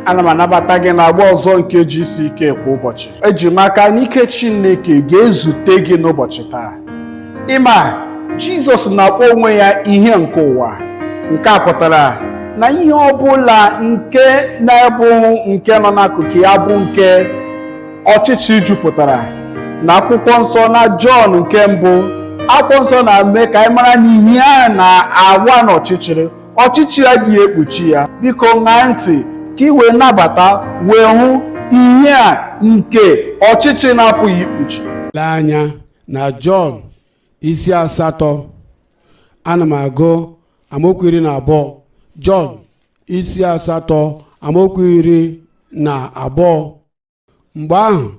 Ana m anabata gị n'agba ọzọ nke GCK kwa ụbọchị. Eji m aka n'ike Chineke ga-ezute gị n'ụbọchị taa. Ịma, Jizọs na-akpọ onwe ya ihe nke ụwa. Nke a pụtara na ihe ọ bụla nke na-abụghị nke nọ n'akụkụ ya bụ nke ọchịchị jupụtara. Na akwụkwọ nsọ na Jọn nke mbụ, akwụkwọ nsọ na-eme ka anyị mara na ihe a na-awa n'ọchịchịrị, ọchịchịrị adịghị ekpuchi ya. Biko ṅaa ntị ka ị wee nabata wee hụ ihe a nke ọchịchị na-apụghị ikpuchi. Lee anya na Jọn isi 8, ana m agụ amaokwu 12. Jọn isi 8, amaokwu 12. Mgbe ahụ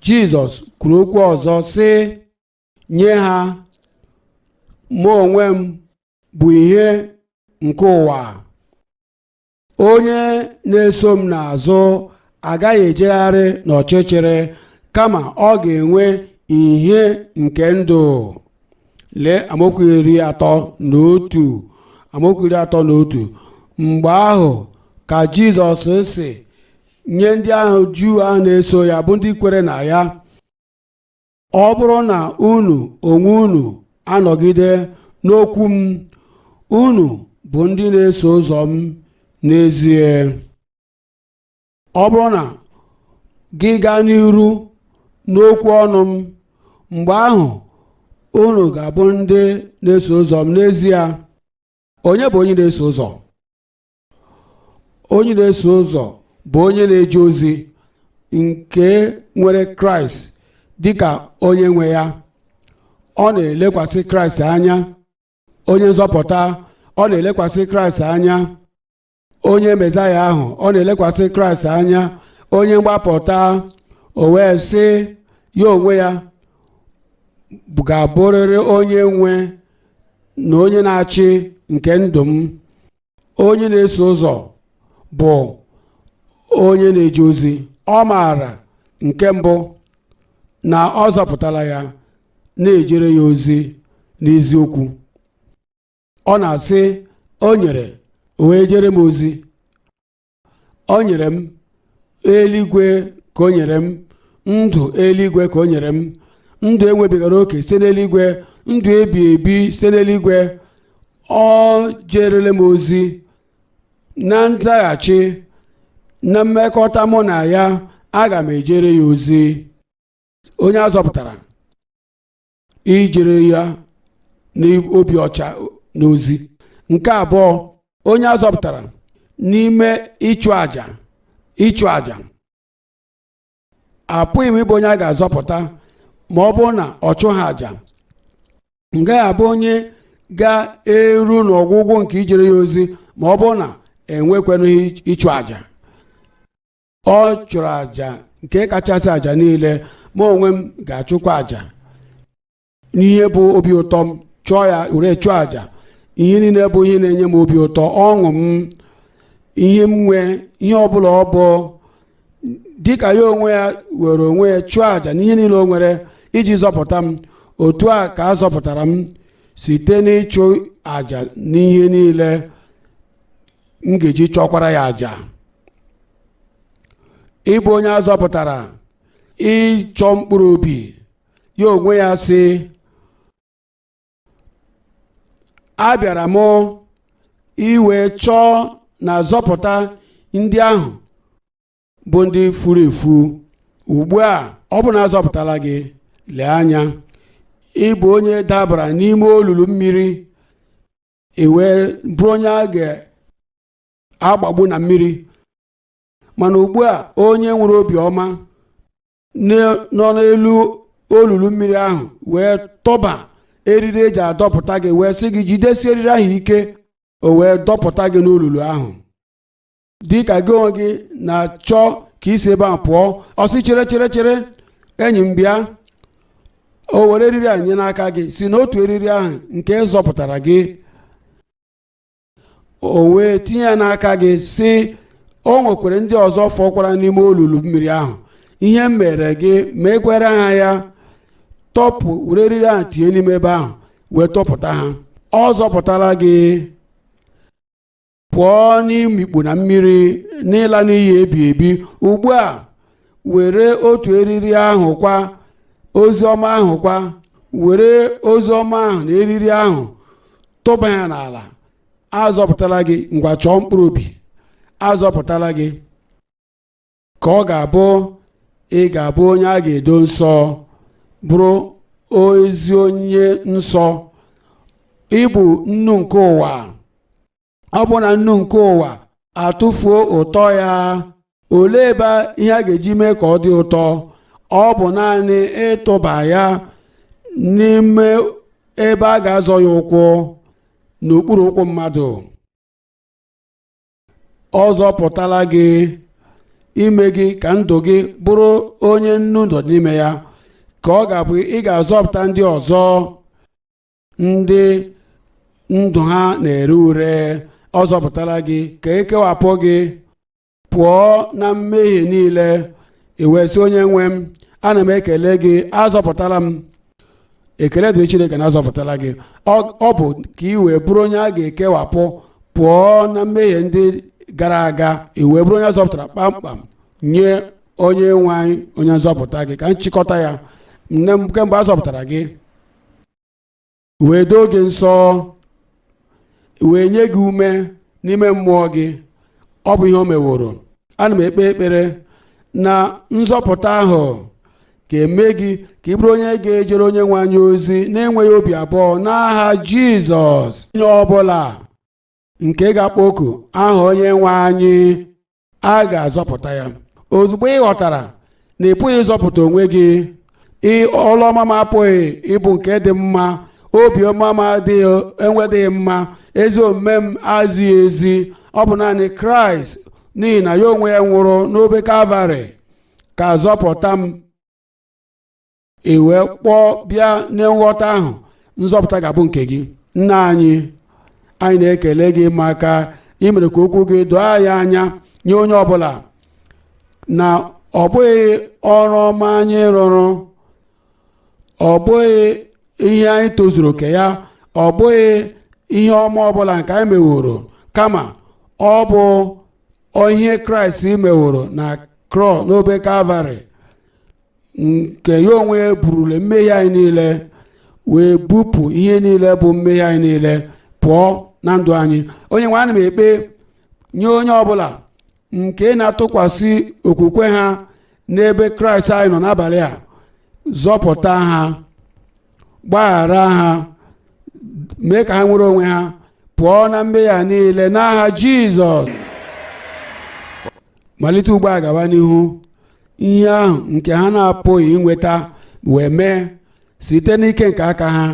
Jizọs kwuru okwu ọzọ sị nye ha, mụ onwe m bụ ihe nke ụwa. Onye na-eso m n'azụ agaghị ejegharị n'ọchịchịrị, kama ọ ga-enwe ihe nke ndụ. Lee amaokwu 31, amaokwu 31. Mgbe ahụ ka Jizọs sị nye ndị ahụ Juu ahụ na-eso ya, bụ ndị kwere na ya, ọ bụrụ na unu onwe unu anọgide n'okwu m, unu bụ ndị na-eso ụzọ m n'ezie. Ọ bụrụ na gị gaa n'iru n'okwu ọnụ m, mgbe ahụ unu ga-abụ ndị na-eso ụzọ m n'ezie. Onye bụ onye na-eso ụzọ? Onye na-eso ụzọ bụ onye na-eje ozi nke nwere Kraịst dịka onye nwe ya. Ọ na-elekwasị Kraịst anya, onye nzọpụta. Ọ na-elekwasị Kraịst anya, onye Mezaya ahụ. Ọ na-elekwasị Kraịst anya, onye mgbapụta. O wee sị ya onwe ya ga-abụrịrị onye nwe na onye na-achị nke ndụ m. Onye na-eso ụzọ bụ onye na-eje ozi. Ọ maara nke mbụ na ọ zọpụtara ya, na-ejere ya ozi n'eziokwu. Ọ na-asị, o nyere wee jere m ozi. O nyere m eluigwe, ka o nyere m ndụ eluigwe, ka o nyere m ndụ enwebigara oke site n'eluigwe, ndụ ebi ebi site n'eluigwe. Ọ jerele m ozi. Na nzaghachi na mmekọta mụ na ya, aga m ejere ya ozi. Onye a zọpụtara ijere ya n'obi ọcha n'ozi. Nke abụọ, onye a zọpụtara n'ime ịchụ àjà. Ịchụ àjà, apụghị m ịbụ onye a ga-azọpụta ma ọ bụrụ na ọ chụghị àjà. M gaghị abụ onye ga-eru n'ọgwụgwụ nke ijere ya ozi ma ọ bụrụ na enwekwanụghị ịchụ àjà. Ọ chụrụ àjà nke kachasị àjà niile. Ma onwe m ga-achụkwa àjà n'ihe bụ obi ụtọ m, chụọ ya were chụọ àjà. Ihe niile bụ ihe na-enye m obi ụtọ, ọṅụ m, ihe m nwee, ihe ọbụla ọ bụ, dịka ya onwe ya were onwe ya chụọ àjà n'ihe niile o nwere iji zọpụta m, otu a ka a zọpụtara m site n'ịchụ àjà n'ihe niile m ga-eji chọkwara ya àjà. Ịbụ onye a zọpụtara ịchọ mkpụrụ obi ya onwe ya, sị, abịara m iwe chọọ na zọpụta ndị ahụ bụ ndị furu efu. Ugbu a ọ bụ na azọpụtala gị, lee anya, ịbụ onye dabara n'ime olulu mmiri, i wee bụrụ onye a ga-agbagbu na mmiri. Mana ugbu a, onye nwere obiọma nọ n'elu olulu mmiri ahụ wee tọba eriri eji adọpụta gị, wee sị gị jidesie eriri ahụ ike. O wee dọpụta gị n'olulu ahụ. Dịka gị onwe gị na-achọ ka isi ebe ahụ pụọ, ọ sị, chere, chere, chere, enyi m, bịa. O were eriri a nye n'aka gị, si n'otu eriri ahụ nke zọpụtara gị, o wee tinye ya n'aka gị, sị, o nwekwara ndị ọzọ fọkwara n'ime olulu mmiri ahụ. Ihe m mere gị, ma ekwere ha ya, tọpụ, were eriri ahụ tinye n'ime ebe ahụ wee tọpụta ha. Ọ zọpụtara gị. Pụọ n'imikpu na mmiri n'ịla n'iyi ebi ebi. Ugbu a, were otu eriri ahụ kwa, ozi ọma ahụ kwa, were ozi ọma ahụ na eriri ahụ tụba ya n'ala. Azọpụtala gị, ngwa chọọ mkpụrụ obi. Azọpụtala gị ka ọ ga-abụ ị ga-abụ onye a ga-edo nsọ, bụrụ ezi onye nsọ. Ịbụ nnu nke ụwa. Ọ bụ na nnu nke ụwa atụfuo ụtọ ya, olee ebe ihe a ga-eji mee ka ọ dị ụtọ? Ọ bụ naanị ịtụba ya n'ime ebe a ga-azọ ya ụkwụ n'okpuru ụkwụ mmadụ. Ọ zọpụtala gị ime gị ka ndụ gị bụrụ onye nnu nọ n'ime ya, ka ọ ga-abụ ị ga-azọpụta ndị ọzọ, ndị ndụ ha na-ere ure. Ọ zọpụtala gị ka ekewapụ gị pụọ na mmehie niile. I wee sị, "Onye nwe m, ana m ekele gị, azọpụtala m." Ekele dịrị Chineke na azọpụtala gị. Ọ bụ ka ị wee bụrụ onye a ga-ekewapụ pụọ na mmehie ndị gara aga, ị wee bụrụ onye azọpụtara kpamkpam nye onye nwe anyị, onye nzọpụta gị. Ka nchịkọta ya, nne m, kemgbe a zọpụtara gị, wee doo gị nsọ, wee nye gị ume n'ime mmụọ gị, ọ bụ ihe o meworo. Ana m ekpe ekpere na nzọpụta ahụ ga-eme gị ka ị bụrụ onye ga-ejere onye nwe anyị ozi na-enweghị obi abụọ, n'aha Jizọs. Onye ọbụla nke ga-akpọ oku aha onye nwe anyị, a ga-azọpụta ya. Ozugbo ị ghọtara na ị pụghị ịzọpụta onwe gị, ọlụ ọma m apụghị ịbụ nke dị mma, obiọma m adịghị enwedịghị mma, ezi omume m azịghị ezi, ọ bụ naanị Kraịst, n'ihi na ya onwe ya nwụrụ n'obe Kalvarị ka zọpụta m. I wee kpọọ bịa na nghọta ahụ, nzọpụta ga-abụ nke gị. Nna anyị, anyị na-ekele gị maka imere ka okwu gị doo anyị anya nye onye ọbụla na ọ bụghị ọrụ ọma anyị rụrụ, ọ bụghị ihe anyị tozuru oke ya, ọ bụghị ihe ọma ọbụla nke anyị meworo, kama ọ bụ ihe Kraịst meworo na cross, n'obe Kalvarị, nke ya onwe burule mmehie anyị niile, wee bupụ ihe niile bụ mmehie anyị niile pụọ na ndụ anyị. Onye nwe, ana m ekpe nye onye ọbụla nke na-atụkwasị okwukwe ha n'ebe Kraịst anyị nọ n'abalị a, zọpụta ha, gbaghara ha, mee ka ha nwere onwe ha pụọ na mmehie a niile, n'aha Jizọs. Malite ugbu a gaba n'ihu, ihe ahụ nke ha na-apụghị inweta wee mee site n'ike nke aka ha,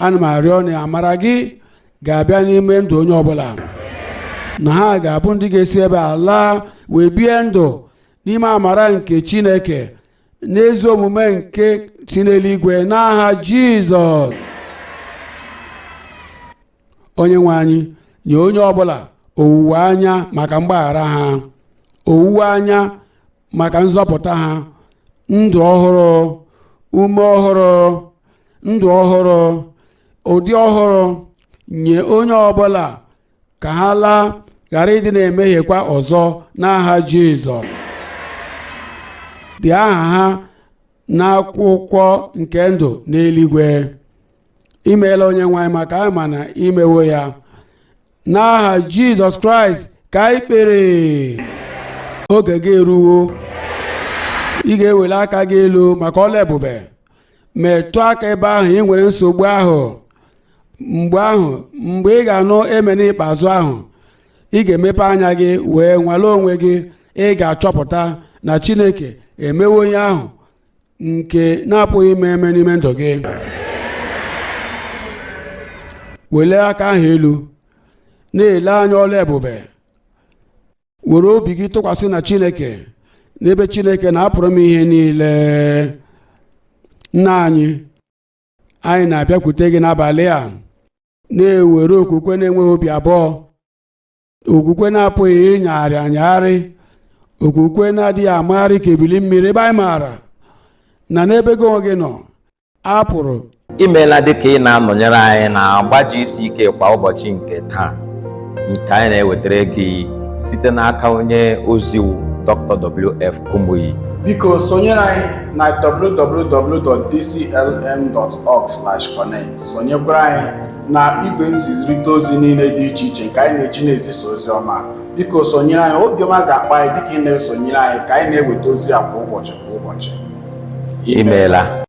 ana m arịọ na amara gị ga-abịa n'ime ndụ onye ọbụla, na ha ga-abụ ndị ga-esi ebe a laa wee bie ndụ n'ime amara nke Chineke, n'ezi omume nke si n'eluigwe, n'aha Jizọs. Onye nwe anyị, nye onye ọbụla owuwe anya maka mgbaghara ha, owuwe anya maka nzọpụta ha, ndụ ọhụrụ, ume ọhụrụ, ndụ ọhụrụ, ụdị ọhụrụ nye onye ọbụla, ka ha laa ghara ịdị na-emehiekwa ọzọ, n'aha Jizọs. Dị aha ha n'akwụkwọ nke ndụ n'eluigwe. Imeela, onye nwe anyị, maka anyị ma na imewo ya. N'aha Jizọs Kraịst ka anyị kpere. Oge gị eruwo. Ị ga-eweli aka gị elu maka ọla ebube. Metụ aka ebe ahụ ị nwere nsogbu ahụ. Mgbe ahụ, mgbe ị ga-anụ eme n'ikpeazụ ahụ, ị ga-emepe anya gị wee nwalee onwe gị. Ị ga-achọpụta na Chineke emewo onye ahụ nke na-apụghị ime eme n'ime ndụ gị. Welie aka ahụ elu, na-ele anya ọla ebube. Were obi gị tụkwasị na Chineke, n'ebe Chineke na-apụrụ m ihe niile. Nna anyị, anyị na-abịakwute gị n'abalị a, na-ewere okwukwe na-enweghị obi abụọ, okwukwe na-apụghị ịnyagharị anyagharị, okwukwe na-adịghị amagharị ka ebili mmiri, ebe anyị maara na n'ebe gị onwe gị nọ a pụrụ. Imeela dịka ị na-anọnyere anyị na agba GCK kwa ụbọchị nke taa. Nke anyị na-ewetara gị site n'aka onye ozi Dr. W.F. Kumuyi. Biko sonyere anyị na www.dclm.org/connect. Sonyekwara anyị na igwe nzirịta ozi niile dị iche iche nke anyị na-eji na-ezisa ozi ọma. Biko sonyere anyị, obiọma ga-akpa anyị dịka ị na-esonyere anyị ka anyị na-eweta ozi a kwa ụbọchị kwa ụbọchị. Imeela.